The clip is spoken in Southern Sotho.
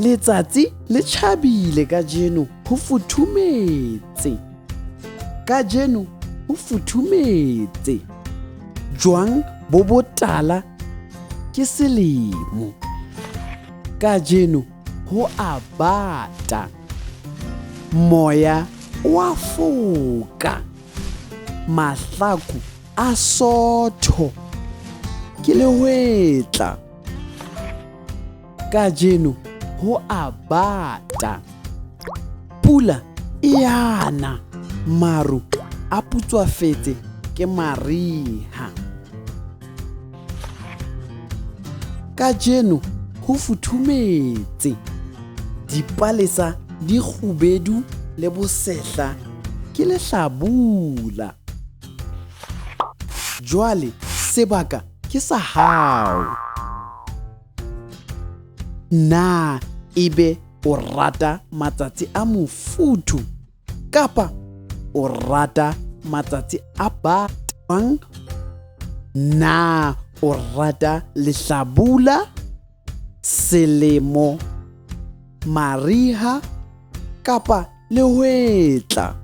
Letsatsi le tjhabile kajeno ho futhumetse. Kajeno ho futhumetse. Jwang bo botala ke selemo. Kajeno ho a bata. Moya o a foka. Mahlaku a sootho ke lehwetla. Kajeno ho a bata. Pula e a na, maru a putswafetse ke mariha. Kajeno ho futhumetse. Dipalesa di kgubedu le bosehla ke lehlabula. Jwale sebaka ke sa hao. Na ebe o rata matsatsi a mofuthu kapa o rata matsatsi a batang? Na o rata lehlabula, selemo, mariha kapa lehwetla?